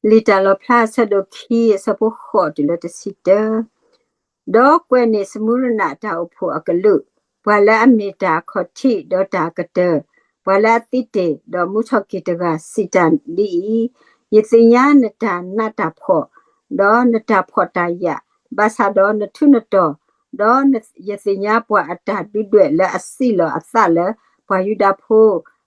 လံာ်တၢ်လီၤဖျါအဆၢဒိၣ်ခံ အဆၢဖိဃိးတုၤလၢတဆံတၢ, ဒီးကွဲးန့ၢ်စမူရနၤအတၢ်အိၣ်ဖှိၣ်အကလုာ်, ပှၤလၢအမ့ၢ်တၢ်အခီၣ်ထံးဒီးတၢ်အကတၢၢ်, ပှၤလၢအသံတ့ၢ်ဒီးမူထီၣ်က့ၤတဂၤစံးတၢ်ဒ်အံၤ, ယသ့ၣ်ညါနတၢ်နးတၢ်ဖှီၣ်, ဒီးနတၢ်ဖှီၣ်တၢ်ယာ်, ဘၣ်ဆၣ်ဒီးနထူးနတီၤ, ဒီးယသ့ၣ်ညါပှၤအတၢ်ဒုးဒွဲၣ်လၢအစံးလီၤအသးလၢပှၤယူဒၤဖိ,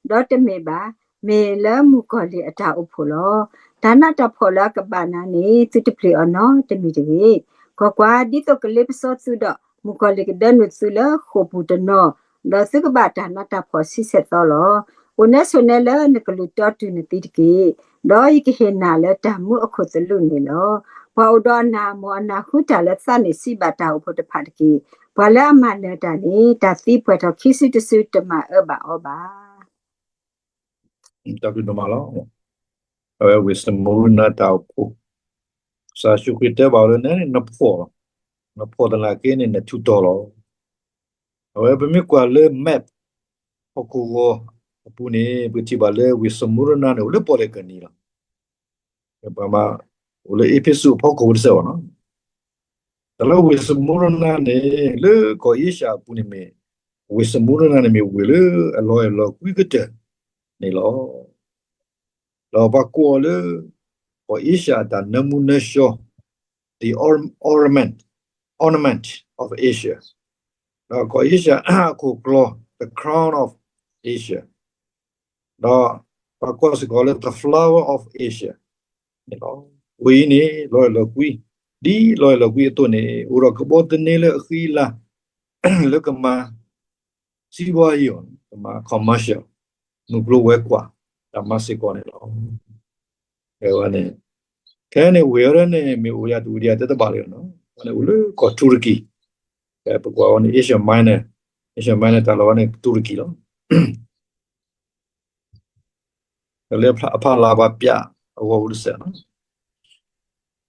ဒီးတမ့ၢ်ဘၣ်, မ့ၢ်လၢမုၣ်ကီၤလံၢ်အတၢ်အိၣ်ဖှိၣ်လီၤ. တၢ်နးတၢ်ဖှီၣ်လၢအကဘၣ်နၤန့ၣ် သုတပျံၤအီၤနီတမံၤတဂ့ၤ. ကွၢ်ကွၢ်, ဒ်သိးကလ့ပစီသုဒီး မုၣ်ကီၤလံၢ်ကဒၢနုာ်သုလၢဃိာ်ပူၤတနီၤ, ဒီးသုကဘၣ်တၢ်နးတၢ်ဖှီၣ်ဆံဆဲၣ်သီလီၤ. အိၣ်နဲဆိးနဲလၢနကလုၢ်တီတုၤနသံတက့ၢ်. ဒီးယကဟ့ၣ်နၤလၢတၢ်မူအခိၣ်သလုးန့ၣ်လီၤ. ပှၤအိၣ်ဒီးအနၢ်မိၢ်အနၢ်ဃုတၢ်လၢသးန့ၣ်စံးဘၣ်တၢ်အိၣ်ဖှိၣ်တဖၣ်တက့ၢ်. ပှၤလၢအမၤနၢၤတၢ်န့ၣ် တၢ်သံပှဲၤထီၣ်ခံစုတစုတမၤအၢဘၣ်အီၤဘၣ်. တၢ်ဘျုးဒိၣ်မးလီၤ. အဝဲဝ့ၢ်စမူရနၤတၢ်အိၣ်ဖှိၣ်, ကစၢ်ယ့ၣ်ၡူးခရံာ်တဲဘၣ်အီၤလၢနဖှီၣ်လီၤ. နဖှီၣ်သနာ်က့န့ၣ် နထူးတီၤလီၤ. အဝဲပမ့ၢ်ကွၢ်လၢ map ဟီၣ်ခိၣ်ဂီၤအပူၤန့ၣ် ပထံၣ်ဘၣ်လၢဝ့ၢ်စမူရနၤန့ၣ် အိၣ်လၢပီၣ်လဲၣ်ကနံၤလီၤ. ပမ့ၢ်အိၣ်လၢအ့းဖ့းစူးအဖီခိၣ်တစဲးဘၣ်နီၤ. တၢ်လၢဝ့ၢ်စမူရနၤန့ၣ် လၢကီၢ်အ့ရှၢၣ်အပူၤန့ၣ်မ့ၢ်, ဝ့ၢ်စမူရနၤန့ၣ်မ့ၢ်ဝ့ၢ်လၢအလီၤအဲၣ်လီၤကွံကတၢၢ်န့ၣ်လီၤ. ဒီးပှၤကိးအီၤလၢ ကီၢ်အ့ရှၢၣ်အတၢ်နၢမူနၢဆှီ, the ornament, ornament of Asia, ဒီးကီၢ်အ့ရှၢၣ်အခိၣ်ကျီ, the crown of Asia, ဒီးပှၤကိးစ့ၢ်ကီးလၢ the flower of Asia န့ၣ်လီၤ. ဝ့ၢ်အံၤန့ၣ် လီၤအဲၣ်လီၤကွံ, ဒ်လီၤအဲၣ်လီၤကွံအသိးန့ၣ် အိၣ်ဒီးကဘီသန့လၢအဃံအလၤ လၢကမၤ စံးဘီယီၤ ကမၤ commercial, မုၢ်ကျိၤဝဲၤကွာ် တၢ်မၤစ့ၢ်ကီးန့ၣ်လီၤ. ဝဲန့ၣ်, ခဲန့ၣ်ဝ့ၢ်ဝဲဒၣ်န့ၣ် မ့ၢ်အိၣ်ယၤတအိၣ်ဒံးယၤတဲတဘၣ်လံနီၤ. ဝဲန့ၣ်အိၣ်လၢကီၢ်တူၤရကံ, ပကွၢ်ဝဲန့ၣ် Asia Minor, Asia Minor တၢ်လီၢ်ဝဲန့ၣ်တူၤရကံလီၤ. လၢအဖီလာ်ပှၤပၠးအဂီၢ်ပူၤတစဲးနီၤ.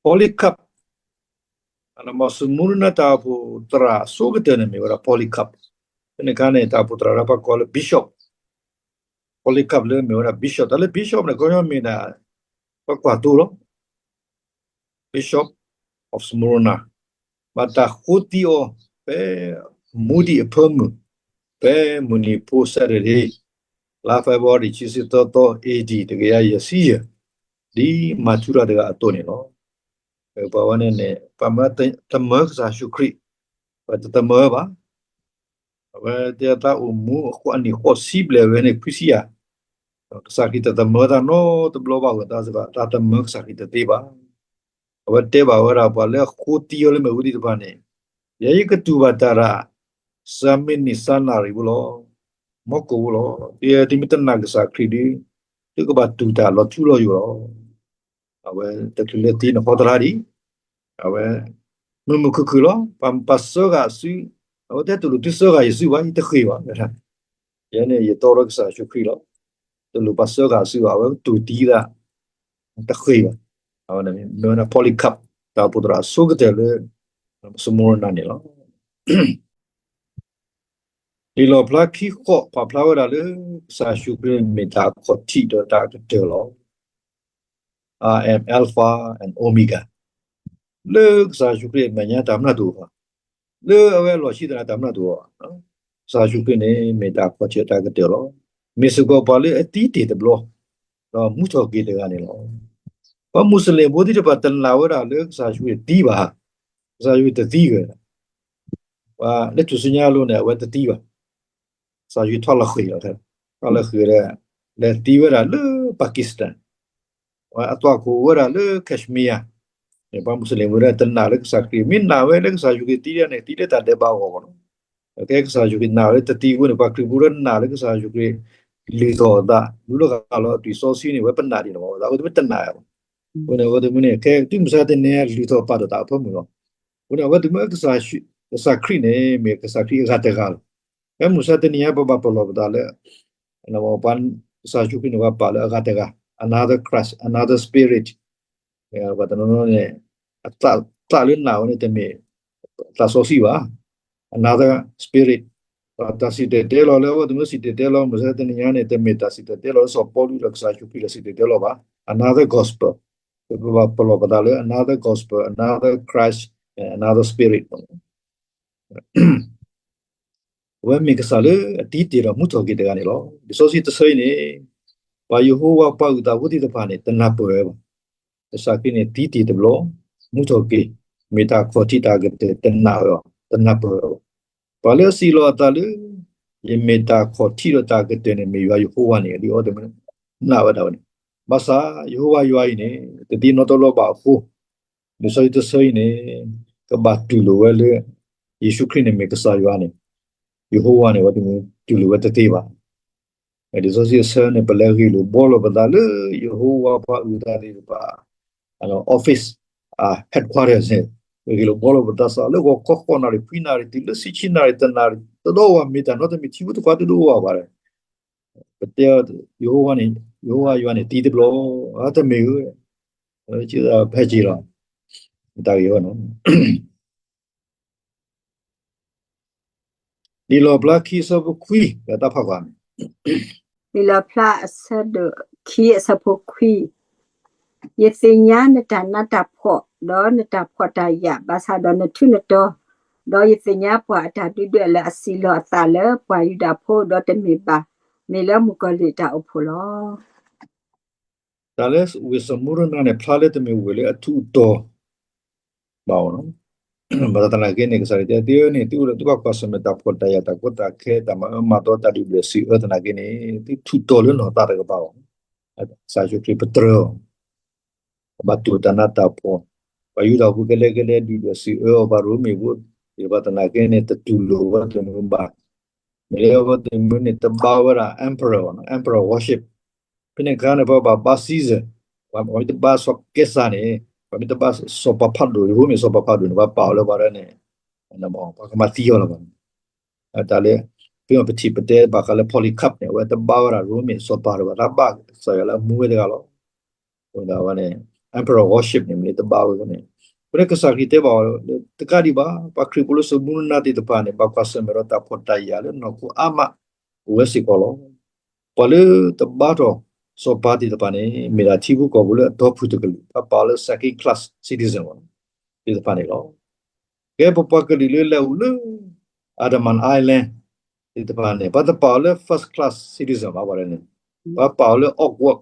Polycarp, အမ့ၢ်စမူရနၤတၢ်အိၣ်ဖှိၣ်သရၣ်အဆိကတၢၢ်န့ၣ်မ့ၢ်ဝဲဒၣ် Polycarp, ဖဲန့ၣ်အခါန့ၣ် တၢ်အိၣ်ဖှိၣ်သရၣ်လၢပှၤကိးလၢ bishop, Polycarp လၢမ့ၢ်ဝဲဒၣ် bishop, တၢ်လၢ bishop န့ၣ် ခီပညီမ့ၢ်ဒၣ် ပှၤကွၢ်သိလီၤ. Bishop of Smyrna, ဘၣ်တၢ်ဃိသံအီၤ ဖဲမူဒံးအဖၢမုၢ်, ဖဲမုၢ်နံၤဖိ Saturday, လါ February ခံဆံသၢသီ A D တကယၤယဲၢ်ဆံယဲၢ်, ဒ်မၤထူရၤတဂၤအသိးန့ၣ်လီၤ. ပဝဲန့ၣ်န့ၣ် ပမ့ၢ်သမၢကစၢ်ယ့ၣ်ၡူးခရံာ်, ပတသမၢဘၣ်. အဝဲတဲအသးအိၣ်မူအဃိအနံၣ်ဃိးဆံဘျဲၣ်ဝဲန့ၣ် ခွံဆံယဲၢ်, ကစၢ်ခရံာ်တသမၢတၢ်နီတဘျီဘၣ်အဃိ တၢ်စ့ၢ်ကီးတၢ်သမၢကစၢ်ခရံာ်တသ့ဘၣ်. အဝဲတဲဘၣ်ဝဲဒၣ်ပှၤလၢအဃိသံအီၤလၢမ့ၣ်အူသ့ၣ်တဖၣ်န့ၣ်, ယဲယကတူၢ်ဘၣ်တၢ်ရၣ် စှၤမံးနံးစှၤနၣ်ရံၣ်ဖိလီၤ. မီကိာ်ဖိလီၤ. သုသုမ့ၢ်တနာ်ကစၢ်ခရံာ်ဒီး, သုကဘၣ်တူၢ်တၢ်လီၤထူလီၤယိာ်လီၤ. အဝဲတချုးလၢသံန့ၣ် ဟီတရါဒံး, အဝဲ မုာ်မုာ်ခုၣ်ခုၣ်လီၤ. ပှၤပာ်စၢဃာ်အစု, အဝဲတဲတလိၣ်သုစၢဃာ်ယစုဘၣ်, ယတဃ့ၢ်ဘၣ်. ယဲန့ၣ်ယတီဒီးကစၢ်ယ့ၣ်ၡူးခရံာ်လီၤ. တလိၣ်ပာ်စၢဃာ်အစုဘၣ်, အဝဲတူၢ်တံၢ်သး တဃ့ၢ်ဘၣ်. အဝဲမ့ၢ်ဝဲဒၣ် Polycarp တၢ်အိၣ်ဖှိၣ်သရၣ်အဆိကတၢၢ်လၢ စမူရနၤန့ၣ်လီၤ. လံာ်လီၣ်ဖျါခံဃိး ပာ်ဖျါဝဲဒၣ်လၢ ကစၢ်ယ့ၣ်ၡူးခရံာ်မ့ၢ်တၢ်အခီၣ်ထံးဒီးတၢ်အကတၢၢ်လီၤ. I am Alpha and Omega. လၢကစၢ်ယ့ၣ်ၡူးခရံာ်အမဲာ်ညါတၢ်မနုၤတအိၣ်ဘၣ်, လၢအဝဲအလီၢ်ခံသနာ်က့တၢ်မနုၤတအိၣ်ဘၣ်. ကစၢ်ယ့ၣ်ၡူးခရံာ်န့ၣ် မ့ၢ်တၢ်အခီၣ်ထံးတၢ်အကတၢၢ်လီၤ. မ့ၢ်စ့ၢ်ကီးပှၤလၢအသံတ့ၢ်တဘျီ ဒီးမူထီၣ်က့ၤတဂၤန့ၣ်လီၤ. ပှၤမူးစလ့ၣ်ဖိသ့ၣ်တဖၣ်တနာ်ဝဲဒၣ်လၢကစၢ်ယ့ၣ်ၡူးခရံာ်သံဘၣ်, ကစၢ်ယ့ၣ်ၡူးခရံာ်တသံဝဲဒၣ်. ပှၤလၢထူၣ်စုညါအလိၤန့ၣ် အဝဲတသံဘၣ်. ကစၢ်ယ့ၣ်ၡူးခရံာ်ထီၣ်လီၤဃံၤလီၤ, ထီၣ်လီၤဃံၤဒီး လဲၤသံဝဲဒၣ်လၢ Pakistan, အသွၣ်ခိၣ်ဝဲဒၣ်လၢ Kashmir, ပှၤမူးစလ့ၣ်ဖိဒၣ်တနာ်လၢကစၢ်ခရံာ်, မ့ၢ်နာ်ဝဲလၢကစၢ်ယ့ၣ်ၡူးခရံာ်သံဒ်န့ၣ် သံလၢတၢ်ဒဲးဘးအဂီၢ်လီၤ. ကဲကစၢ်ယ့ၣ်ၡူးခရံာ်နာ်ဝဲတသံအဃိန့ၣ် ပှၤခရံာ်ဖိလၢနာ်လၢကစၢ်ယ့ၣ်ၡူးခရံာ်လုၢ်ထီၣ်အသး လူၤလီၤဃာ်လီၤအသွံၣ်စီဆှံန့ၣ် ဝဲပနာ်ဒံးလီၤ. အဃိတမ့ၢ်တနာ်ဘၣ်. အဃိန့ၣ် အဝဲတမ့ၢ်န့ၣ် ခဲတုၤမုၢ်မဆါတနံၤညါ လုၢ်ထီၣ်ပာ်ထီၣ်တၢ်အဖၢမုၢ်လီၤ. အဃိန့ၣ် အဝဲတမ့ၢ်ကစၢ်ခရံာ်န့ၣ် မ့ၢ်ကစၢ်ခရံာ်အဂၤတဂၤလီၤ. ဖဲမုၢ်မဆါတနံၤညါ ပဘၣ်ပလီၢ်ပသးလၢ ပှၤကစၢ်ယ့ၣ်ၡူးခရံာ်န့ၣ် ပှၤပာ်လၢအဂၤတဂၤ, another Christ, another spirit, ပှၤတနီၤနီၤန့ၣ် အသးလၢနာ်ဝဲန့ၣ် တမ့ၢ်သးစီဆှံဘၣ်, another spirit, ပှၤတၢ်စံၣ်တဲၤတဲလီၤလၢအဝဲသ့ၣ်မ့ၢ်စံၣ်တဲၤတဲလီၤ မုၢ်မဆါတနံၤညါန့ၣ် တမ့ၢ်တၢ်စံၣ်တဲၤတဲလီၤလၢစီၤပီလူးဒီးကစၢ်ယ့ၣ်ၡူးခရံာ်ဒီးစံၣ်တဲၤတဲလီၤဘၣ်, another gospel, ပဘၣ်ပလီၢ်ပသးလၢ another gospel, another Christ, another spirit. အဝဲမ့ၢ်ကစၢ်လၢအတံၤတ့ၢ်ဒီးမူထီၣ်က့ၤတဂၤန့ၣ်လီၤ. လံာ်စီဆှံတဆၢအံၤန့ၣ် ပှၤယဟိဝၤပှၤအုၣ်သးဖိသ့ၣ်တဖၣ်န့ၣ် တနၢ်ပၢၢ်ဝဲဘၣ်. ကစၢ်ခရံာ်န့ၣ် တံၤတ့ၢ်တဘျီ, မူထီၣ်က့ၤ, မ့ၢ်တၢ်ခီၣ်ထံးတၢ်ကတၢၢ်တနၢ်ဝဲဘၣ်, တနၢ်ပၢၢ်ဝဲဘၣ်. ပှၤလၢအစံးလီၤအသးလၢ ယမ့ၢ်တၢ်ခီၣ်ထံးဒီးတၢ်ကတၢၢ်န့ၣ် မ့ၢ်ယွၤယဟိဝၤန့ၣ် ဒ်အံၤတမ့ၢ် နာ်ဝဲဒၣ်ဝဲန့ၣ်, ဘၣ်ဆၣ် ယဟိဝၤယွၤအံၤန့ၣ် တသ့နီတဘျီဘၣ်အဃိ, လံာ်စီဆှံတဆၢအံၤန့ၣ် ကဘၣ်တူၢ်လိာ်ဝဲလၢ ယ့ၣ်ၡူးခရံာ်န့ၣ်မ့ၢ်ကစၢ်ယွၤန့ၣ်, ယဟိဝၤန့ၣ် အဝဲတမ့ၢ်တူၢ်လိာ်ဝဲတသ့ဘၣ်. လံာ်စီဆှံအဆၢန့ၣ် ပလဲၤဂ့ၢ်လိာ်ဘှီလိာ်ပသးလၢ ယဟိဝၤပှၤအုၣ်သးသ့ၣ်တဖၣ် office, headquarters န့ၣ်, ပဂ့ၢ်လိာ်ဘှီလိာ်ပသးစးလၢဂီၤခီဃိးနၣ်ရံၣ် ခွံနၣ်ရံၣ် တုၤလၢဆံဆံနၣ်ရံၣ် တနၣ်ရံၣ် တဒိၣ်ဝဲ မ့ၢ်တၢ်နီတမံၤထံဖိတခွါတဒိၣ်ဝဲဘၣ်ဒီး ပတဲအီၤ ယဟိဝၤန့ၣ်, ယဟိဝၤယွၤန့ၣ် တံၤတဘျီ, အတမ့ၢ်ဧါ, ဖဲက့ၤလီၤ, တၢ်ဂ့ၢ်ဝဲန့ၣ် လံာ်လီၣ်ဖျါခံအဆၢဖိခွံ တၢ်ဖးကွၢ်န့ၣ်, လံာ်လီၣ်ဖျါအဆၢဒိၣ်ခံအဆၢဖိခွံ, ယသ့ၣ်ညါနတၢ်နးတၢ်ဖှီၣ် ဒီးနတၢ်ဖှီၣ်တၢ်ယာ် ဘၣ်ဆၣ်ဒီးနထူးနတီၤ, ဒီးယသ့ၣ်ညါပှၤအတၢ်ဒုၣ်ဒွဲၣ်လၢအစံးလီၤအသးလၢပှၤယူဒၤဖိ ဒီးတမ့ၢ်ဘၣ်, မ့ၢ်လၢမုၣ်ကီၤလံၢ်အတၢ်အိၣ်ဖှိၣ်လီၤ. တၢ်လၢဝ့ၢ်စီၤမူရနၤန့ၣ် ဖျါလၢတမ့ၢ်ဝ့ၢ်လၢအထူးအတီၤဘၣ်အီၤလီၤ. ဘၣ်ဆၣ်သနာ်က့န့ၣ် ကစၢ်ခရံာ်တဲသ့န့ၣ် သုအိၣ်ဒီးသုဘၣ်ကွၢ်ဆၢၣ်မဲာ်တၢ်ဖှီၣ်တၢ်ယာ် တၢ်ကီတၢ်ခဲ တၢ်မၤအၢမၤသီတၢ်ဒုၣ်ဒွဲၣ်စံးအၢသနာ်က့န့ၣ် သုထူးတီၤလၢနီၢ်သးတကပၤအီၤ, ကစၢ်ယ့ၣ်ၡူးခရံာ်ပတြၢၤအီၤ ဘၣ်တူၢ်တၢ်နးတၢ်ဖှီၣ်, ပှၤယူဒၤဖိကလဲကလဲဒုၣ်ဒွဲၣ်စံးအၢအီၤ ပှၤရိမ့ၤဖိသ့ၣ်တဖၣ်သနာ်က့န့ၣ် တတူၢ်လိာ်ဝဲတမုာ်ဘၣ်. မ့ၢ်လၢအဝဲသ့ၣ်မုၢ်န့ၣ် တဘါဝဲဒၣ် emperor, emperor worship. ဖဲန့ၣ်အခါန့ၣ် ပှၤဘၣ်ဘါ Caesar, ပှၤမ့ၢ်တဘါစီၤကဲစၢ်န့ၣ် ပှၤမ့ၢ်တဘါစီၤပၤဖးဒိၣ် ရိမ့ၤစီၤပၤဖးဒိၣ်န့ၣ် ပှၤပာ်အီၤလၢပှၤဒၣ်န့ၣ် ပှၤကမၤသံအီၤလီၤဘၣ်. တၢ်လၢ ဖဲပထံၣ်ပတဲဘၣ်ဃးလၢ Polycarp န့ၣ် အဝဲတဘါဝဲဒၣ်ရိမ့ၤစီၤပၤတဂၤဘၣ်, တဘါကစၢ်ယွၤလၢအမူဝဲတဂၤလီၤ. အဝဲန့ၣ် emperor worship န့ၣ် မ့ၢ်တဘါဝဲန့ၣ်, အဃိန့ၣ်ကစၢ်ခရံာ်တဲဘၣ်အီၤ တကးဒံးဘၣ် ပှၤခရံာ်ဖိလၢစီၤမူရနၤသ့ၣ်တဖၣ်န့ၣ် ဘၣ်ကွၢ်ဆၢၣ်မဲာ်ဒီးတၢ်ဖှီၣ်တၢ်ယာ်လၢနီၢ်ခိအါမး အိၣ်ဝဲစ့ၢ်ကီးလီၤ. ပှၤလၢတဘါထီၣ်စီၤပၤသ့ၣ်တဖၣ်န့ၣ် မ့ၢ်ဒၣ်ထံဖိကီၢ်ဖိလၢအတီဖုၣ်တကလုာ် ပှၤပာ်အီၤလၢ second class citizen သ့ၣ်တဖၣ်န့ၣ်လီၤ. ကဲပပှၤကလုာ်လၢလဲၤအိၣ်လၢ Andaman Island သ့ၣ်တဖၣ်န့ၣ် ပှၤတပာ်အီၤလၢ first class citizen ဘၣ်ပှၤန့ၣ်, ပှၤပာ်အီၤလၢ awkward,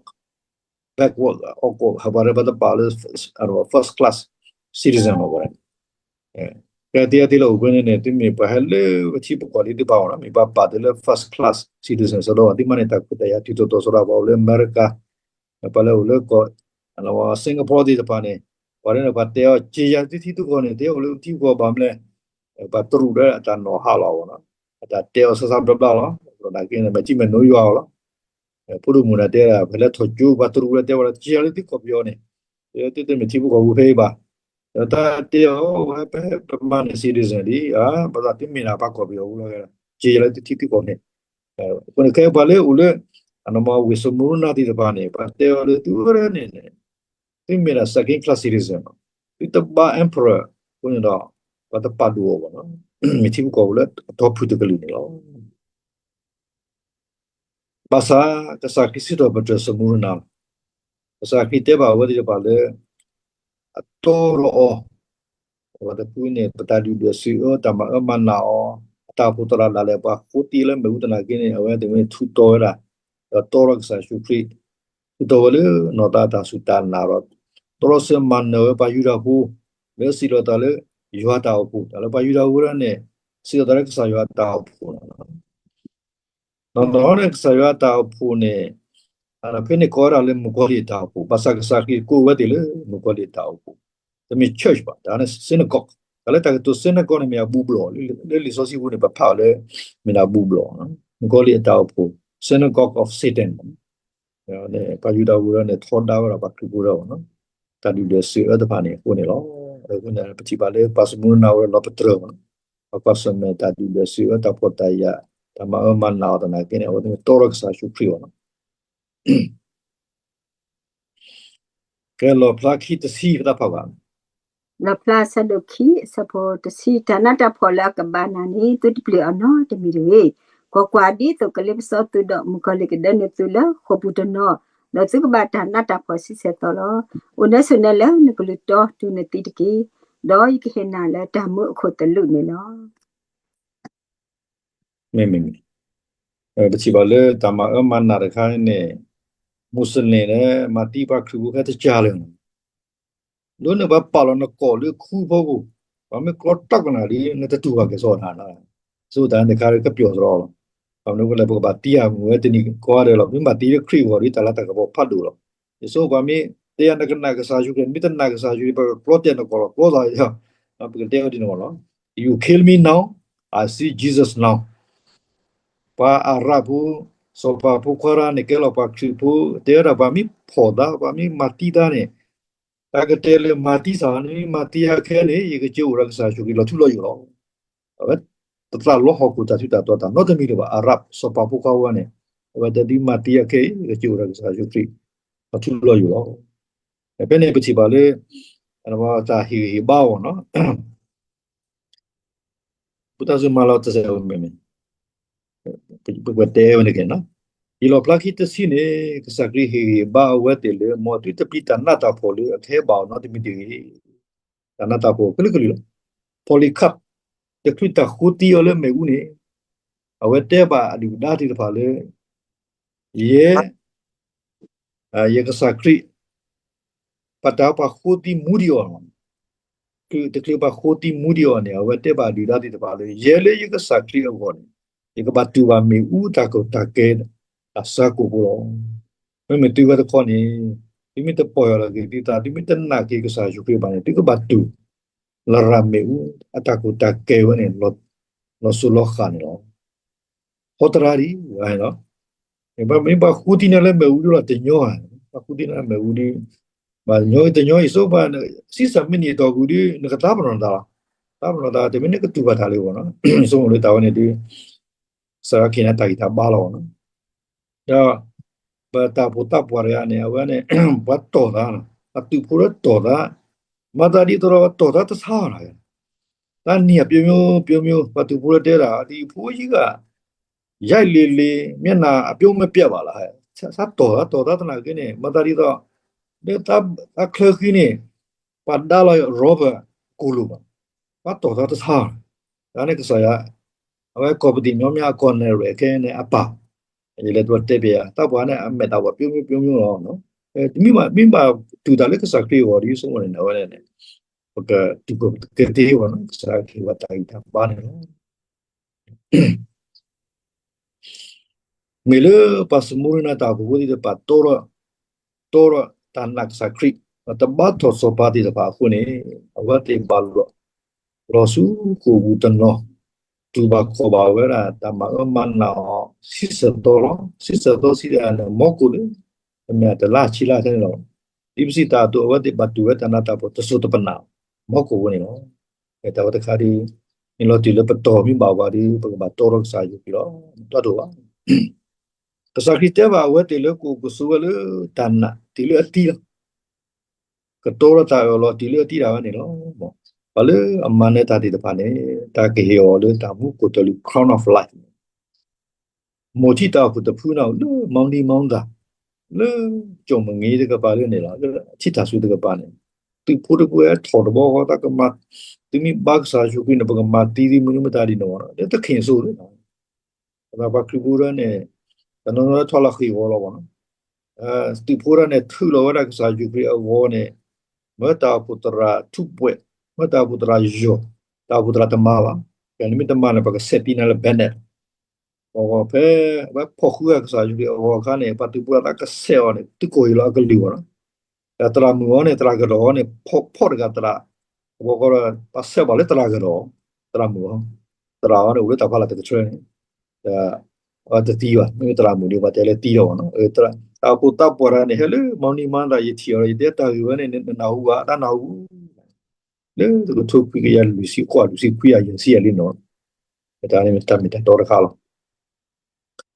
backward, awkward ပှၤတပာ်အီၤလၢ first class citizen ဘၣ်ပှၤန့ၣ် ကဲသ့အသ့လၢအိၣ်ဖဲန့ၣ်န့ၣ် သုမ့ၢ်ပှၤဟဲလၢပထံပကီၢ်လံသုပာ်အီၤနီၤ မ့ၢ်ပှၤပာ်သုလၢ first class citizen စ့ၢ်ဒီး သုမၤန့ၢ်တၢ်ခွဲးတၢ်ယာ်တုၤသိးသိးစ့ၢ်ဒီး ပှၤအိၣ်လၢအမဲရကၤ, ပှၤလၢအိၣ်လၢကီၢ် Singapore သ့ၣ်တဖၣ်န့ၣ် ပှၤန့ၣ်ပှၤတဲအီၤ က့ၤယၤသုထံသုကီၢ်န့ၣ် တဲအိၣ်လၢထံကီၢ်ဘၣ်မလဲၣ်, ပှၤတရူးဒီးအတၢ်နီၣ်ဟးလီၤအီၤနီၤ, အတၢ်တဲအီၤစါစါဘျါဘျါလီၤ, သနာ်က့န့ၣ် မ့ၢ်ထံၣ်မဲာ်နိယွၤအီၤလီၤ. ဖိဒိၣ်မုၣ်န့ၣ်တဲဒၣ် ဖဲလၢထီၣ်ကၠိ ပှၤတရူးလၢတဲဝဲဒၣ် က့ၤယၤလၢသုကီၢ်ပယီၤန့ၣ်, သုတမ့ၢ်ထံဖိကီၢ်ဖိဖဲအံၤဘၣ်, တၢ်တဲအီၤ ဝဲပဟဲပမၤန့ၢ် citizen လံ, ဘၣ်ဆၣ်သုမ့ၢ်ဒၣ်ပှၤကီၢ်ပယီၤဖိလီၤ, က့ၤယၤလၢသုထံသုကီၢ်န့ၣ်, အဃိန့ၣ် ခဲအံၤပှၤလၢအိၣ်လၢ အဝ့ၢ်စီၤမူရနၤသ့ၣ်တဖၣ်န့ၣ် ပှၤတဲအီၤလၢသုဝဲဒၣ်န့ၣ်န့ၣ်, သုမ့ၢ်ဒၣ် second class citizen လီၤ, သုတဘါ emperor အဃိန့ၣ်ဒီး ပှၤတပာ်ဒိၣ်အီၤဘၣ်နီၤ, မ့ၢ်ထံဖိကီၢ်ဖိလၢအတီဖုၣ်တကလုာ်န့ၣ်လီၤ. ဘၣ်ဆၣ် ကစၢ်ခရံာ်စံးထီၣ်ပတြၢၤစီၤမူရနၤလီၤ. ကစၢ်ခရံာ်တဲဘၣ်အဝဲသ့ၣ်တဖၣ်လၢ အတီဒီးအီၤ, အဝဲသ့ၣ်န့ၣ် ပတၢ်ဒုၣ်ဒွဲၣ်စံးအၢ တၢ်မၤအၢမၤနးအီၤ, အတၢ်အိၣ်ဖှိၣ်သရၣ်ဒၣ်လဲာ် ပှၤဃိတ့လၢမ့ၣ်အူသနာ်က့န့ၣ် အဝဲသ့ၣ်န့ၣ်ထူးတီၤဝဲဒၣ်, ဒီးတီဒီးကစၢ်ယ့ၣ်ၡူးခရံာ်, ထူးတီၤဝဲလၢနီၢ်သးအတၢ်စူၢ်တၢ်နာ်ဒီး တီဒီးစၢၤမၤနၢၤဝဲပှၤယူဒၤဖိ, လၢစံးလီၤသးလၢ ယွၤတၢ်အိၣ်ဖှိၣ်, တၢ်လၢပှၤယူဒၤဖိဒၣ်န့ၣ် စံးလီၤသးလၢကစၢ်ယွၤတၢ်အိၣ်ဖှိၣ်လီၤ. နီၢ်နီၢ်န့ၣ် ကစၢ်ယွၤတၢ်အိၣ်ဖှိၣ်န့ၣ် ဖဲန့ၣ်ကိးဝဲဒၣ်လၢမုၣ်ကီၤလံၢ်အတၢ်အိၣ်ဖှိၣ်, ဘၣ်ဆၣ်ကစၢ်ခရံာ်ကိးဝဲသ့ၣ်လၢမုၣ်ကီၤလံၢ်အတၢ်အိၣ်ဖှိၣ်, တမ့ၢ် church ဘၣ်, တၢ်န့ၣ် synagogue, တၢ်လၢတၢ်ကတိၤ synagogue န့ၣ် မ့ၢ်အဘူးဘျီၣ်, လၢလံာ်စီဆှံပူၤန့ၣ် ပဖးအီၤလၢ မ့ၢ်ဒၣ်ဘူးဘျီၣ်, မုၣ်ကီၤလံၢ်အတၢ်အိၣ်ဖှိၣ် synagogue of Satan ပှၤယူဒၤဖိဒၣ်န့ၣ် ထီဒါဝဲဒၣ်ပှၤခရံာ်ဖိဒၣ်ဘၣ်နီၤ, တၢ်ဒုၣ်ဒွဲၣ်စံးအၢတဖၣ်န့ၣ်အဃိန့ၣ်လီၤ. အဃိန့ၣ် ပထံၣ်ဘၣ်လၢပှၤစီၤမူရနၤဝဲဒၣ်လီၤပတြၢၤဘၣ်နီၤ, ပှၤကွၢ်ဆၢၣ်မဲာ်တၢ်ဒုၣ်ဒွဲၣ်စံးအၢ တၢ်ဖှီၣ်တၢ်ယာ် တၢ်မၤအၢမၤနးအီၤသနာ်က့န့ၣ် အဝဲသ့ၣ်န့ၣ်တီဒီးကစၢ်ယ့ၣ်ၡူးခရံာ်ဘၣ်နီၤ. ကဲလီၤဖျါခံတဆံ ပတၢ်ဖးဘၣ်, လီၤဖျါအဆၢဒိၣ်ခံ အဆၢဖိတဆံ, တၢ်နးတၢ်ဖှီၣ်လၢအကဘၣ်နၤန့ၣ် သုတပျံၤအီၤနီတမံၤတဂ့ၤ. ကွၢ်ကွၢ်, ဒ်သိးကလ့ပစီသုဒီး မုၣ်ကီၤလံၢ်ကဒၢန့ၢ်သုလၢဃိာ်ပူၤတနီၤ, ဒီးသုကဘၣ်တၢ်နးတၢ်ဖှီၣ်ဆံဆဲၣ်သီလီၤ. အိၣ်နၢဆိၣ်နၢလၢနကလုၢ်တီတုၤနသံတက့ၢ်, ဒီးယကဟ့ၣ်နၤလၢတၢ်မူအခိၣ်သလုးန့ၣ်လီၤ. မ့မ့ၢ် ပထံၣ်ဘၣ်လၢတၢ်မၤအၢမၤနးတခါန့ၣ် မူးစလ့ၣ်လၢမၤသံပှၤခရံာ်ဖိခဲတကၢ်လၢာ်, ဒ်န့ၣ်ပှၤပာ်လီၤနကိာ်လၢခူဖိပူၤ, ပှၤမ့ၢ်ကျီတီၢ်ကနၣ်ဒီး နတတူၢ်ဘၣ်ကဲၣ်ဆိးနၤ, ဆိတၢ်န့ၣ်တခါကပျီၣ်သရီလီၤ. ဘၣ်မနုၤလဲၣ် ပကဘၣ်သံအမုၢ်ဝဲတနံၤကိးဂၤဒဲးလီၤ. ပမ့ၢ်ဘၣ်သံလၢခရံာ်အဂီၢ်ဒီး တၢ်လၤတၢ်ကပီၤဖးဒိၣ်လီၤ. ယဆိပှၤမ့ၢ်တဲယၤနကနာ်ကစၢ်ယ့ၣ်ၡူးခရံာ်, မ့ၢ်တနာ်ကစၢ်ယ့ၣ်ၡူးခရံာ် ပကကျီတဲာ်နကိာ်လီၤ, ကျီသးယၤ, ပကတဲဝဲဒ်န့ၣ်လီၤ. You kill me now, I see Jesus now. ပှၤအၤရၣ်ဖိ, စီၤပၤဖိခွါတဂၤန့ၣ် ကဲလီၤပှၤခရံာ်ဖိ, တဲဝဲဒၣ်ပှၤမ့ၢ်ဖီၣ်သး, ပှၤမ့ၢ်မၤသံသးန့ၣ်, တၢ်ကတဲလၢမၤသံစ့ၢ်, နမ့ၢ်မၤသံယၤခဲအံၤန့ၣ် ယကစၢ်အိၣ်ဒီးကစၢ်ယ့ၣ်ၡူးခရံာ်လီၤထူလီၤယိာ်လီၤ. အဝဲတသးလီဟီၣ်ခိၣ်တၢ်ထူးတၢ်တီၤတၢ်နီတမံၤလၢၤဘၣ်. အၤရၣ်စီၤပၤဖိခွါဝဲန့ၣ် အဝဲတဲဒ်မၤသံယၤခဲအံၤ ယကစၢ်အိၣ်ဒီးကစၢ်ယ့ၣ်ၡူးခရံာ်လီၤထူလီၤယိာ်လီၤ. ဖဲန့ၣ်ပထံၣ်ဘၣ်လၢ တၢ်ဟ့ၣ်ဂံၢ်ဟ့ၣ်ဘါအီၤနီၤ ပတၢ်စူၢ်မၤလီၤတစဲးဝဲမ့ၢ်မ့ၢ် ပကတဲဝဲန့ၣ်က့ၤနီၤ, ယံာ်လီၤဖျါခံတဆံန့ၣ် ကစၢ်ခရံာ်ဟ့ၣ်ဂံၢ်ဟ့ၣ်ဘါအဝဲသ့ၣ်လၢ မ်အသုတပျံၤတၢ်နးတၢ်ဖှီၣ်လၢအကဟဲဘၣ်အီၤနီတမံၤတဂ့ၤ. တၢ်နးတၢ်ဖှီၣ်ကလုာ်ကလုာ်လီၤ. Polycarp တချုးတၢ်ဃိသံအီၤလၢမ့ၣ်အူန့ၣ် အဝဲတဲဘၣ်အဒုၣ်အဒါသ့ၣ်တဖၣ်လၢ ယဲ ယကစၢ်ခရံာ် ပတၢ်ပှၤဃိသံမူဒံးအီၤ, တချုးပှၤဃိသံမူဒံးအီၤန့ၣ် အဝဲတဲဘၣ်ဒုၣ်ဒါသ့ၣ်တဖၣ်လၢ ယဲလၢယကစၢ်ခရံာ်အဂီၢ်န့ၣ် ယကဘၣ်တူၢ်ဘၣ်မ့ၣ်အူတၢ်ကီတၢ်ခဲ တၢ်ဆါကိာ်ဖိလီၤ. မ့မ့ၢ်သုဝဲတခီန့ၣ် သုမ့ၢ်တပီၢ်ယၢ်လီၤက့ၤသုသး သုမ့ၢ်တနာ်က့ၤကစၢ်ယ့ၣ်ၡူးခရံာ်ဘၣ်န့ၣ် သုကဘၣ်တူၢ် လရာ်မ့ၣ်အူ အတၢ်ကီတၢ်ခဲဝဲန့ၣ် လီၤစိၤလီၤဃာ်န့ၣ်လီၤ. ဟီတရါဒံးဝဲန့ၣ်လီၤ. မ့ၢ်ဘၣ်ဃူသံနၤလၢမ့ၣ်အူဒ်လီၤ တညီဧါ, ဘၣ်ဃူသံနၤလၢမ့ၣ်အူဒ်, ဘၣ်ညီတညီ ယဆိပာ် ဆံဆၢမံးနံးအတီၢ်ပူၤဒ် နကသးပနီၣ်နသးလီၤ. သးပနီၣ်သး တမ့ၢ်နကတူၢ်ဘၣ်တၢ်လၢအဂီၢ်နီၤ, ဆိကမိၣ်လၢတၢ်ဝဲန့ၣ်ဒ် ကစၢ်ယွၤကဟ့ၣ်နၤတၢ်ဂံၢ်တၢ်ဘါလီၤနီၤ. ဒီး ပတၢ်အိၣ်ဖှိၣ်သးပှၢ်တဂၤန့ၣ် အဝဲန့ၣ် ပှၤတီၢ်သးနီၤ, အသုးဖိလၢတီၢ်သး, မၤသးဒ်သိးဒီးတီၢ်သးတဆါနီၤ, တၢ်နံၣ်အပျိမ့ၢ်ပျိမ့ၢ် ပှၤသုးဖိလၢတဲဒၣ် ဒ်ဖိယံၤဂၤ ယဲၢ်လံၤလံၤ မျက်နှာအပြုံးမပြတ်ပါလား, ဆၢတီၢ်သးတီၢ်သးသနာ်က့န့ၣ် မၤသးဒ်သိး လၢသးချၢဃံန့ၣ် ပှၤဒါလီၤ rubber ကိၢ်လိာ်ဘၣ်, ပှၤတီၢ်သးတဆါ, တၢ်န့ၣ်ကစၢ်ယွၤ အဝဲကိးပသံၣ်ညီမ့ၢ်အကီၢ်နဲၣ်ရွဲၣ်ခဲန့ၣ်အပၢ်, ယလဲၤတတဲပျဲယၤ သးပှၢ်န့ၣ် အမဲာ်တၢ်ဝဲပျိမ့ၢ်ပျိမ့ၢ်လီၤ, မ့ၢ်ဘၣ်တူၢ်တၢ်လၢကစၢ်ခရံာ်အဂီၢ်ဒီး ယဆိကမိၣ်န့ၣ် အဝဲန့ၣ် ပကတူၢ်ကကတ့ၢ်ဝဲနီၤ ကစၢ်ခရံာ်ဝဲတၢ်ဂံၢ်တၢ်ဘါန့ၣ်လီၤ. မ့ၢ်လၢပှၤစမူရနၤတၢ်အိၣ်ဖှိၣ်ဖိသ့ၣ်တဖၣ် တီထီၣ် တီထီၣ်တၢ်နာ်ကစၢ်ခရံာ် ဒီးတဘါထီၣ်စီၤပၤသ့ၣ်တဖၣ်အဃိန့ၣ် အဝဲသ့ၣ်ဘၣ်လီၤ လီၤဆူဃိာ်ပူၤတနီၤ တူၢ်ဘၣ်ခီၣ်ဘၣ်ဝဲဒၣ် တၢ်မၤအၢမၤနးအီၤ ဆံဆၢသီလီၤ. ဆံဆၢသီဆံဒၣ်န့ၣ် မီကိၣ်လၢ တမ့ၢ်တလါဆံလါထဲန့ၣ်လီၤ. ဒ်ပစံးတၢ်အသိး အဝဲသ့ၣ်ဘၣ်တူၢ်ဝဲတၢ်နးတၢ်ဖှီၣ်တစိၤတပနၢ် မီကိၣ်ဝဲန့ၣ်လီၤ. တၢ်ဝဲတခါဒ် မ့ၢ်လီၤတံၢ်လၢပတီၢ်မ့ၢ်ဘၣ်ဝဲဒီး ပကဘၣ်တီထီၣ်ကစၢ်ယွၤလီၤ. တၢ်ဒိၣ်ဘၣ် ကစၢ်ခရံာ်တဲဘၣ်အဝဲသ့ၣ်လၢကအိၣ်ကဆိးဝဲလၢတၢ်နာ်တုၤလၢအသံလီၤ. ကတီထီၣ်တၢ်အၢၣ်လီၤတုၤလၢအသံဒၣ်ဝဲန့ၣ်လီၤ. ပှၤလၢအမၤနၢၤတၢ်သ့ၣ်တဖၣ်န့ၣ် တၢ်ကဟ့ၣ်အီၤလၢတၢ်မူခိၣ်တၢ်လုၢ် crown of life မိၢ်ထံတၢ်အိၣ်ဖှိၣ်တဖုန့ၣ် လၢ Mountain Mount သး လၢကၠီၣ်မုၢ်နံၤတကပၤလၢန့ၣ်လီၤ. လၢထံတၢ်စူၤတကပၤန့ၣ် သုးဖိတပှဲၤထီၣ်တဘီဃီ တၢ်ကမၤ သုမ့ၢ်ဘါကစၢ်ယ့ၣ်ၡူးခရံာ်န့ၣ် ပကမၤသံသုမနုၤမတၤဒ်န့ၣ်ဝဲ လၢတခ့ၣ်စိလၢ ပှၤခရံာ်ဖိဒၣ်န့ၣ် တနီၤနီၤလၢထီၣ်လၢဃ့ၢ်ဝီလီၤဘၣ်နီၤ. သုးဖိဒၣ်န့ၣ် ထုးလီၤဝဲဒၣ်ကစၢ်ယ့ၣ်ၡူးခရံာ်အဂီၤန့ၣ် မၢတၢ်အိၣ်ဖှိၣ်သရၣ်ထူးပှဲး, မၢတၢ်အိၣ်ဖှိၣ်သရၣ်ယီၤ, တၢ်အိၣ်ဖှိၣ်သရၣ်တမၤဘၣ်. နမ့ၢ်တမၤန့ၣ် ပှၤကဆဲးသံနၤလၢ bayonet ဖဲ အဝဲဖီၣ်ဃုာ်ကစၢ်ယ့ၣ်ၡူးခရံာ်အဂီၤအခါန့ၣ် ပှၤသုးဖိသရၣ်ကဆဲးအီၤန့ၣ် သုးကိၢ်ဟံးလီၤအကလုၢ်ဘၣ်နီၤ. ဒီးသရၣ်မုၣ်အီၤန့ၣ် သရၣ်ကဒီးအီၤန့ၣ် ဖီၣ်တဂၤသရၣ်, အဘီဃီဒီး ပှၤဆဲးဘၣ်လၢသရၣ်ကဒီး, သရၣ်မုၣ်အီၤ, သရၣ်အီၤန့ၣ် အိၣ်လၢတၢ်ဖီလာ်တကထြၢန့ၣ်, ဒီး အဝဲတသံဘၣ်, မ့ၢ်သရၣ်မုၣ်ဒီး ပှၤတဲလၢသံလီၤဘၣ်နီၤ. တၢ်အိၣ်ဖှိၣ်သးပှၢ်တဂၤန့ၣ် ဟဲလၢ Mountain Mount သး ယထံၣ်အီၤဒီး ယတဲတၢ်ဂ့ၢ်ဝဲန့ၣ် နနၢ်ဟူဘၣ်, တၢ်နၢ်ဟူ လၢတကထိခွံကယၤလွံၢ်ဆံဃိး လွံၢ်ဆံခွံ ယၤယဲၢ်ဆံယၤလံနီၤ, တၢ်န့ၣ်မ့ၢ်တၢ်မ့ၢ်တၢ်တီတခါလီၤ. အ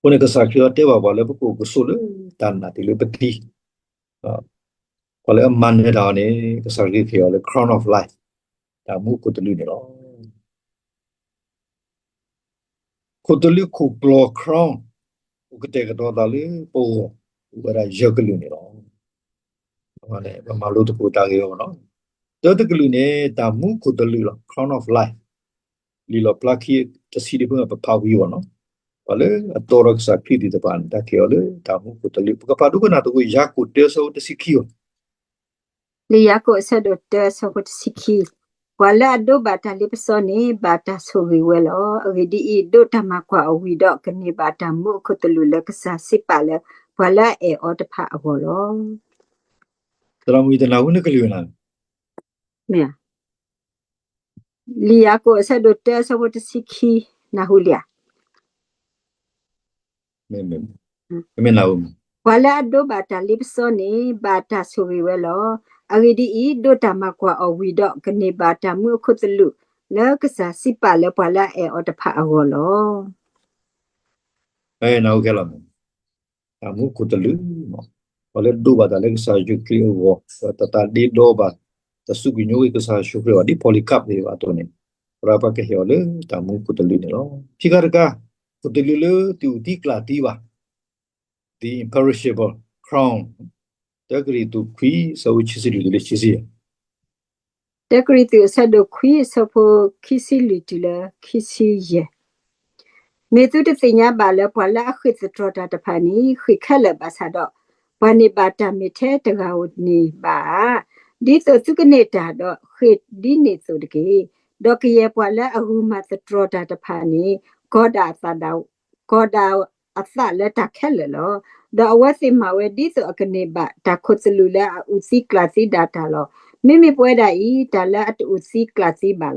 ဃိန့ၣ် ကစၢ်ခရံာ်အီၤတဲဘၣ်ပှၤလၢပကအိၣ်ကဆိးလၢတၢ်နာ်တုၤလၢပသံ, ပှၤလၢအမၤနၢၤတၢ်အီၤန့ၣ် ကစၢ်ခရံာ်ကဟ့ၣ်အီၤလၢ crown of life တၢ်မူခိၣ်တလုၢ်န့ၣ်လီၤ. ခိၣ်တလုၢ်ခိၣ်ကျီၤ crown အိၣ်ကတဲာ်ကတီၤသးလၢပဂီၢ် အိၣ်ဝဲဒၣ်ယဲၢ်ကလုာ်န့ၣ်လီၤ. ပမၤလိသကိးတၢ်ဂ့ၢ်အီၤနီၤ. တၢတကလုာ်န့ၣ် တၢ်မူခိၣ်သလုးလီၤ, crown of life, လံာ်လီၣ်ဖျါခံတဆံဒီး ပဖးဝံၤအီၤနီၤ. ပှၤလၢအတီဒီးကစၢ်ခရံာ်သ့ၣ်တဖၣ်န့ၣ် တၢ်ကဲအီၤလၢတၢ်မူခိၣ်သလုး. ပကဖးဒိကနၣ်သကိး ယၤကိာ်တၢ အဆၢဖိတဆံခံအီၤ. လံာ်ယၤကိာ်အဆၢဒိၣ်တၢ အဆၢဖိတဆံခံ, ပှၤလၢအဒိးဘၣ်တၢ်လ့ပစီန့ၣ် ဘၣ်တၢ်ဆိၣ်ဂ့ၤဝဲလီၤ. အဂ့ၢ်ဒ်အံၤ, ဒိးတၢ်မၤကွၢ်အီၤဝံၤဒီး ကန့ၢ်ဘၣ်တၢ်မူအခိၣ်သလုးလၢကစၢ်စံးပာ်လၢပှၤလၢအအဲၣ်အီၤတဖၣ်အဂီၢ်လီၤ. သရၣ်မုၣ် တနၢ်ဟူနကလုၢ်နၤ, မ့ၢ်ဧါ. လံာ်ယၤကိာ်အဆၢဒိၣ်တၢ အဆၢဖိတဆံခံ, နၢ်ဟူလံဧါ. မ့ၢ်, မ့ၢ်နၢ်ဟူ, ပှၤလၢအဒိးဘၣ်တၢ်လ့ပစီန့ၣ် ဘၣ်တၢ်ဆိၣ်ဂ့ၤဝဲလီၤ. အဂ့ၢ်ဒ်အံၤ, ဒိးတၢ်မၤကွၢ်အီၤဝံၤဒီး ကန့ၢ်ဘၣ်တၢ်မူအခိၣ်သလုး လၢကစၢ်စံးပာ်လၢပှၤလၢအအဲၣ်အီၤတဖၣ်အဂီၢ်လီၤ. နၢ်ဟူခဲလၢာ်, တၢ်မူခိၣ်သလုး, ပှၤလၢဒိးဘၣ်တၢ်လၢကစၢ်ယ့ၣ်ၡူးခရံာ်အဂီၢ်, တၢ်သးဒ့ဒီဘၣ်, တၢ်စူးကွံာ်ညိကွံာ်ကစၢ်ယ့ၣ်ၡူးခရံာ်အဂီၢ် ဒ် Polycarp သ့ၣ်တဖၣ်အသိးန့ၣ်, သရၣ်ပှၤကဟ့ၣ်အီၤလၢတၢ်မူခိၣ်သလုးန့ၣ်လီၤ. ခံခါတခါ, ခိၣ်သလုးလၢတအိၣ်သံကျၢ်သံဘၣ်, the imperishable crown, တၢကရံၣ်သူး ခွံ အဆၢဖိခံဆံလွံၢ်တုၤလၢခံဆံယဲၢ် တၢကရံၣ်သူး အဆၢဒိၣ်ခွံ အဆၢဖိခံဆံလွံၢ်တုၤလၢခံဆံယဲၢ်. မ့ၢ်သုတသ့ၣ်ညါဘၣ်လၢ ပှၤလၢအဃ့ၢ်သတြီၤတၢ်တဖၣ်န့ၣ် ဃ့ၢ်ခဲလၢာ်ဘၣ်ဆၣ်ဒီး, ပှၤန့ၢ်ဘၣ်တၢ်မ့ၢ်ထဲတဂၤဧိၤန့ၣ်ဘၣ်ဧါ. ဒ်သိးသုကန့ၢ်တၢ်ဒီး ဃ့ၢ်ဒ်န့ၣ်အသိးတက့ၢ်. ဒီးကယဲၢ်ပှၤလၢအဂုာ်မၤသတြီၤတၢ်တဖၣ်န့ၣ် ကီဒၣ်အသးဒၣ် ကီဒၣ်အသးလၢတၢ်ခဲလၢာ်လီၤ. ဒီးအဝဲသ့ၣ်မၤဝဲဒ်သိးအကန့ၢ်ဘၣ်တၢ်ခိၣ်သလုးလၢအအိၣ်သံကျၢ်သံဒၣ်တၢ်လီၤ. မ့မ့ၢ်ပဝဲဒၣ်အံၤ တၢ်လၢအတအိၣ်သံကျၢ်သံဘၣ်လီၤ. မ့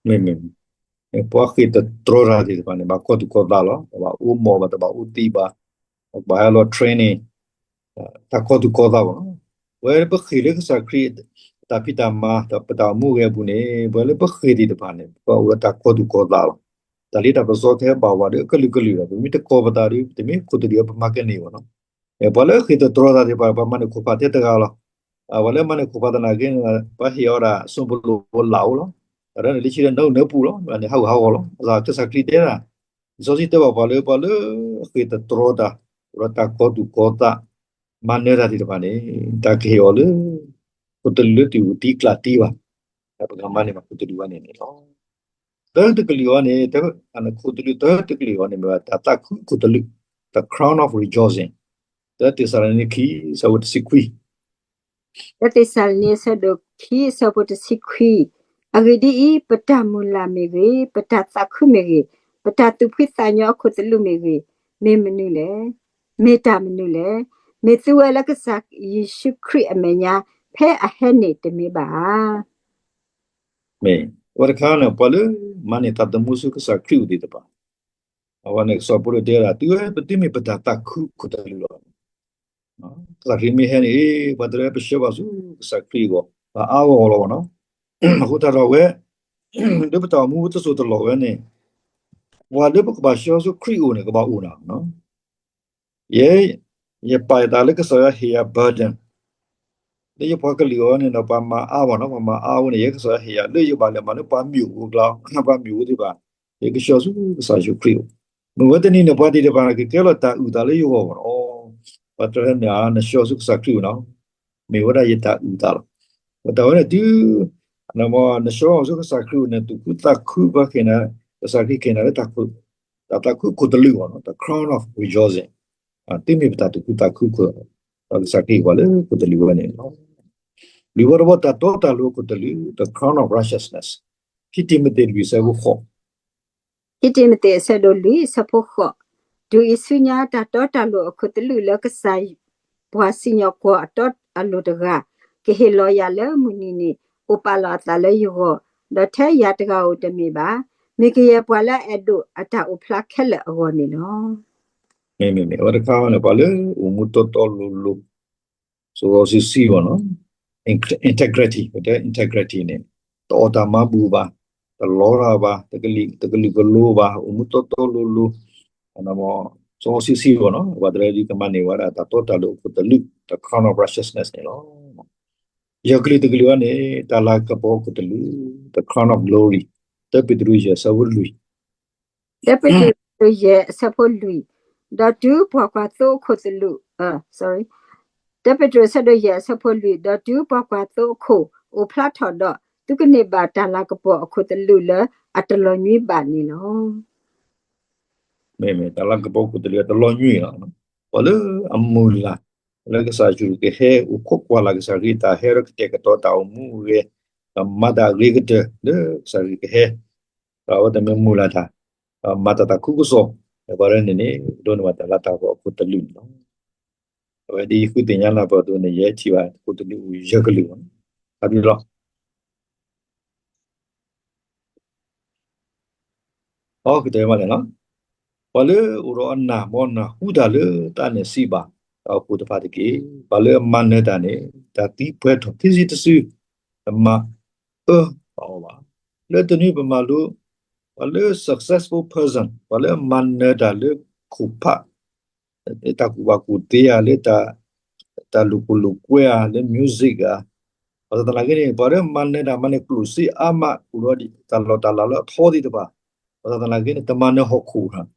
မ့ၢ်, ပှၤဃ့ၢ်သတြီၤတၢ်သ့ၣ်တဖၣ်န့ၣ် ဘၣ်ကီၢ်သူၣ်ကီၢ်သးလီၤ. တဘၣ်အိၣ်မီၢ်ဘၣ်, တဘၣ်အိၣ်သံဘၣ်, ဘၣ်ဟဲလီၤ training တၢ်ကီၢ်သူၣ်ကီၢ်သးဘၣ်လီၤ. ပဝဲလၢပဃ့ၢ်လၢကစၢ်ခရံာ် တၢ်ဖံးတၢ်မၤ ပတၢ်အိၣ်မူအဂ့ၤအပူၤန့ၣ် ပဝဲလၢပဃ့ၢ်သ့ၣ်တဖၣ်န့ၣ် ပအိၣ်ဒီးတၢ်ကီၢ်သူၣ်ကီၢ်သးလီၤ. တၢ်လ့တၢ်ပစီကဟဲဘၣ်ဝဲဒီးအကလုာ်ကလုာ်လီၤ. ပမ့ၢ်တကီၢ်ပသးဒီး တမ့ၢ်ခိၣ်သလုးပမၤကန့ၢ်ဘၣ်လီၤ. ပှၤလၢအဃ့ၢ်သတြီၤတၢ်သ့ၣ်တဖၣ် ပှၤမၤန့ၢ်ခိၣ်ဖးထဲတဂၤလီၤ. ပှၤလၢမၤန့ၢ်ခိၣ်ဖးသနာ်က့န့ၣ် ပှၤဟ့ၣ်အီၤဒၣ် စိၣ်ပလိာ်လၢ်အိၣ်လီၤ. တၢ်ဒ်န့ၣ် လၢခံဒီးနၢနၢပူၤလီၤ, န့ၣ်ဟးဂူာ်ဟးဂီၤလီၤ. အကစၢ်ခရံာ်တဲဒၣ်, လံာ်စီဆှံတဲဘၣ်ပှၤလၢ ပှၤလၢအဃ့ၢ်သတြီၤတၢ် အိၣ်ဒီးတၢ်ကီၢ်သူၣ်ကီၢ်သး မၤနၢၤတၢ်သ့ၣ်တဖၣ်န့ၣ် တၢ်ကဟ့ၣ်အီၤလၢ ခိၣ်သလုးလၢတအိၣ်သံကျၢ်သံဘၣ်. ပကမၤန့ၢ်ဘၣ်ခိၣ်သလုးဝဲန့ၣ်န့ၣ်လီၤ. တၢတကလုာ်အံၤန့ၣ်, ခိၣ်သလုးတၢတကလုာ်အံၤန့ၣ် မ့ၢ်ဝဲတၢ်သးခုခိၣ်သလုး, the crown of rejoicing, တၢသ့းစၤလနံ ခံ အဆၢဖိတဆံခွံ တၢသ့းစၤလနံ အဆၢဒိၣ်ခံ အဆၢဖိတဆံခွံ, အဂ့ၢ်ဒ်အံၤ, ပတၢ်မုၢ်လၢ်မ့ၢ်ဂ့ၤ, ပတၢ်သးခုမ့ၢ်ဂ့ၤ, ပတၢ်သူၣ်ဖှံသးညီအခိၣ်သလုးမ့ၢ်ဂ့ၤ, မ့ၢ်မနုၤလဲၣ်. မ့ၢ်တၢ်မနုၤလဲၣ်. မ့ၢ်သုဝဲလၢကစၢ်ယ့ၣ်ၡူးခရံာ်အမဲာ်ညါ ဖဲအဟဲန့ၣ်တမ့ၢ်ဘၣ်ဧါ. မ့ၢ်, အဝဲတခါန့ၣ် ပှၤလၢမၤန့ၢ်သးသမူဆူကစၢ်ခရံာ်အိၣ်သ့ၣ်တဖၣ်, အဝဲန့ၣ် ကစီၣ်ဖိတၢတဲဝဲဒၣ် သုဝဲပသုမ့ၢ်ပတၢ်သးခုခိၣ်သလုးလီၤ. ကစၢ်ခရံာ်မ့ၢ်ဟဲန့ၣ် ပှၤတရၢပဆှၢဘၣ်ဆူကစၢ်ခရံာ်အဂီၢ်, ပှၤအါဂီၢ်လီၤဘၣ်နီၤ. အဃိသတးဒီးဝဲ လၢပတၢ်အိၣ်မူတစိၢ်တလီၢ်ဝဲန့ၣ်, ပှၤလၢပကဘၣ်ဆှၢဆူခရံာ်အအိၣ်န့ၣ် ကဘၣ်အိၣ်နၤနီၤ. ယဲ, ယပာ်ယသးလၢကစၢ်ယွၤဟ့ၣ်ယၤ burden လၢယပှၤကလုာ်အဂီၢ်န့ၣ်ဒီး ပှၤမၤအါဘၣ်နီၤ, ပှၤမၤအါဝဲန့ၣ် ယဲကစၢ်ယွၤဟ့ၣ်ယၤ လၢယဘၣ်လဲၤမၤလၢပှၤမ့ၣ်အူအကျါ, ပှၤမ့ၣ်အူသ့ၣ်တဖၣ်, ယကဆှၢဆူကစၢ်ယ့ၣ်ၡူးခရံာ်အအိၣ်. မ့ၢ်ဝဲတနံၤန့ၣ် ပှၤသ့ၣ်တဖၣ်န့ၣ် ကကဲလီၤတၢ်အုၣ်သးလၢယဂီၢ်ဘၣ်နီၤ. ပှၤတရၢန့ၣ် နဆှၢဆူကစၢ်ခရံာ်အအိၣ်နီၤ, မ့ၢ်ဝဲဒၣ်ယတၢ်အုၣ်သးလီၤ. ပတၢ်ဝဲန့ၣ်တုၤ နဆှၢဆူကစၢ်ခရံာ်အအိၣ်န့ၣ် သူၣ်ခုသးခု ပှၤဟ့ၣ်နၤ, ကစၢ်ခရံာ်ဟ့ၣ်နၤလၢ တၢ်သးခုခိၣ်သလုးအဂီၢ်နီၤ, the crown of rejoicing, သုမ့ၢ်ပတၢ်သူၣ်ခုသးခုခိၣ်, ဒီးကစၢ်ခရံာ်ဟ့ၣ်ပှၤလၢခိၣ်သလုးဝဲန့ၣ်လီၤ. လွံၢ်ဝီတဝီ တၢ်တီတၢ်လိၤအခိၣ်သလုး, the crown of righteousness, ခံတံၤမသ့း လွံၢ် အဆၢဖိဃိး ခံတံၤမသ့း အဆၢဒိၣ်လွံၢ် အဆၢဖိဃိး, တုၤအံၤဆူညါ တၢ်တီတၢ်လိၤအခိၣ်သလုးလၢကစၢ် ပှၤစံၣ်ညီၣ်ကွီၢ်အတီအလိၤတဂၤ ကဟ့ၣ်လီၤယၤလၢမုၢ်နံၤန့ၣ် အိၣ်ပာ်လီၤအသးလၢယဂီၢ်, ဒီးထဲယၤတဂၤဧိၤတမ့ၢ်ဘၣ်, မ့ၢ်ကယဲၢ်ပှၤလၢအအဲၣ်ဒိးအတၢ်အိၣ်ဖျါခဲလၢာ်အဂီၢ်န့ၣ်လီၤ. မ့မ့ၢ် အဝဲတခါန့ၣ် ပှၤလၢအိၣ်မူတီတီလိၤလိၤ စီစီဆှံဆှံအဂီၢ်နီၤ, integrity, ပတဲ integrity န့ၣ် တအီၣ်တၢ်မၤဘူၣ်ဘၣ်, တလီတၢ်ဘၣ်, တကလုာ်ကလိဘၣ်, အိၣ်မူတီတီလိၤလိၤ, စီစီဆှံဆှံအဂီၢ်နီၤ, ပှၤတရၢဒ်ကမၤန့ၢ်ဝဲဒၣ် တၢ်တီတၢ်လိၤအခိၣ်သလုး, the crown of righteousness န့ၣ်လီၤ. ယဲၢ်ကလုာ်တကလုာ်အံၤန့ၣ် တၢ်လၤကပီၤအခိၣ်သလုး, the crown of glory, တၢပ့းတရူး ယဲၢ် အဆၢဖိလွံၢ်, တၢပ့းတရူး ယဲၢ် အဆၢဖိလွံၢ်, ဒီးတုၤပှၤကွၢ်သိအခိၣ်သလုး, တၢပ့းတရူး ဆၢဒိၣ်ယဲၢ် အဆၢဖိလွံၢ်, ဒီးတုၤပှၤကွၢ်သိအခိၣ်အိၣ်ဖျါထီၣ်ဒီး, သုကန့ၢ်ဘၣ်တၢ်လၤကပီၤအခိၣ်သလုးလၢအတလီၤညွံးဘၣ်န့ၣ်လီၤ. မ့မ့ၢ်တၢ်လၤကပီၤခိၣ်သလုးအတလီၤညွံးလီၤ. ပှၤလၢအမုၢ်လၢ် လၢကစၢ်ယ့ၣ်ၡူးခရံာ်ကဟဲအိၣ်ခိးကွၢ်လၢ်ကစၢ်ခရံာ်တၢ်ဟဲဒီးကတဲာ်ကတီၤတၢ်အိၣ်မူအဂ့ၢ်, ဒီးမၤတၢ်အဂ့ၤကတၢၢ်လၢကစၢ်ခရံာ်ကဟဲ, ဒီးအဝဲတမ့ၢ်မုၢ်လၢ်တၢ်, ဒီးမၤတၢ်သးခုကစီၣ်, ဒီးပှၤဒ်န့ၣ်န့ၣ် ဒိးန့ၢ်ဘၣ်တၢ်လၤတၢ်ကပီၤအခိၣ်သလုးန့ၣ်လီၤ. အဝဲဒ်ယဃုသ့ၣ်ညါနၢ်ပၢၢ်အသိးန့ၣ် ယဟဲထံၣ်ဘၣ်ခိၣ်သလုးအိၣ်ယဲၢ်ကလုာ်ဘၣ်, အဘျီလီၤ အကတၢၢ်မးလဲၣ်လီၤ. ပှၤလၢအိၣ်ဒီးအနၢ်မ့ၢ်နၢ်ဟူတၢ်လၢတၢ်န့ၣ်စံးဘၣ်တၢ်အိၣ်ဖှိၣ်တဖၣ်တက့ၢ်. ပှၤလၢအမၤနၢၤတၢ်န့ၣ် တၢ်သံပှဲၤထီၣ်ခံစုတစု တမၤအၢဘၣ်အီၤဘၣ်. လၢတနွံပမၤလိ ပှၤလၢ successful person ပှၤလၢမၤနၢၤတၢ်လၢခိၣ်ဖး လၢတၢ်ကူၣ်ဘၣ်ကူၣ်သ့ဧါ, လၢတၢ်လိာ်ခိၣ်လိာ်ကွဲဧါ, လၢ music ဧါ, ဘၣ်ဆၣ်သနာ်က့န့ၣ် ပှၤလၢမၤနၢၤတၢ်မၤန့ၣ်ကျိၣ်စ့အါမး အိၣ်ဒီးတၢ်လီၢ်တၢ်လၤလၢအထီသ့ၣ်တဖၣ်, ဘၣ်ဆၣ်သနာ်က့န့ၣ် တမၤနၢၤဟီၣ်ခိၣ်ဘၣ်.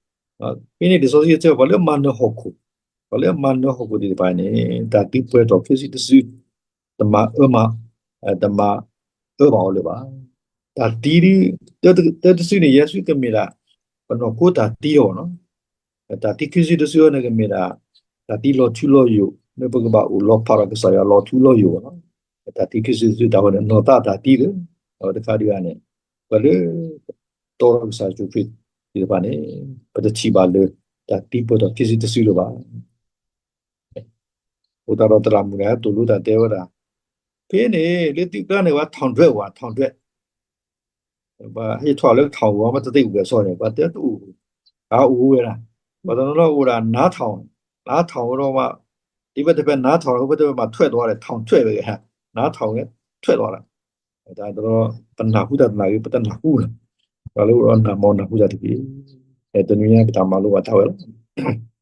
ဖဲန့ၣ်လံာ်စီဆှံတဲ ပှၤလၢမၤနၢၤဟီၣ်ခိၣ်, ပှၤလၢမၤနၢၤဟီၣ်ခိၣ်သ့ၣ်တဖၣ်န့ၣ် တၢ်သံပှဲၤထီၣ်ခံစုတစု တမၤအၢမး, တမၤအၢဘၣ်အီၤလၢၤဘၣ်. တၢ်သံ တၢတစုန့ၣ် ယဲၢ်ဆူကမ့ၢ်ဒၣ် ပနီၢ်ခိတၢ်သံလီၤဘၣ်နီၤ. တၢ်သံခံစုတစုန့ၣ်ကမ့ၢ်ဒၣ် တၢ်သံလီၤထူလီၤယိာ် လၢပကဘၣ်အိၣ်လီၤဖးဒီးကစၢ်ယွၤလီၤထူလီၤယိာ်ဘၣ်နီၤ. တၢ်သံခံစုတစုတၢ်ဝဲန့ၣ် နီၢ်သးတၢ်သံလၢ အဝဲတခါဒံးဂၤန့ၣ် ပှၤလၢ တီဒီးကစၢ်ယ့ၣ်ၡူးခရံာ်သ့ၣ်တဖၣ်န့ၣ် ပတထံၣ်ဘၣ်လၢ တၢ်သံပှဲၤထီၣ်ခံစုတစုလၢၤဘၣ်. အိၣ်တၢ်ဒီးသရၣ်မုၣ်တဂၤဟဲသိၣ်လိတၢ်တဲဝဲဒၣ်, ဖဲန့ၣ် လၢသုကျါန့ၣ် ပှၤ ထောင်ထွက် ဝဲ ထောင်ထွက်, ပှၤဟ့ၣ်ထီၣ်လၢ ထောင် ဝဲ မ့ၢ်တသ့ၣ်ဝဲၢ်စီန့ၣ် ပှၤတဲတအိၣ်, အအိၣ်ဝဲဒၣ်, ပှၤတနီၤနီၤအိၣ်ဒၣ် နားထောင်, နားထောင် ဝဲဒီးမး, ဒ်ဖဲတဖဲ နားထောင် ဖဲတဖဲမး ထွက်သွား ဒီး ထောင်ထွက် ဝဲ, နားထောင် ဝဲ ထွက်သွား ဒီး တၢ်တလီၤ ပနၢ်ဟူတၢ်သနာ်က့ ပတနၢ်ဟူလီၤ. ပှၤလၢအိၣ်ဒီးနၢ်မ့ၢ်နၢ်ဟူတၢ်တက့ၢ်. တနွံညါပတၢ်မၤလိဘၣ်တၢ်ဝဲလီၤ.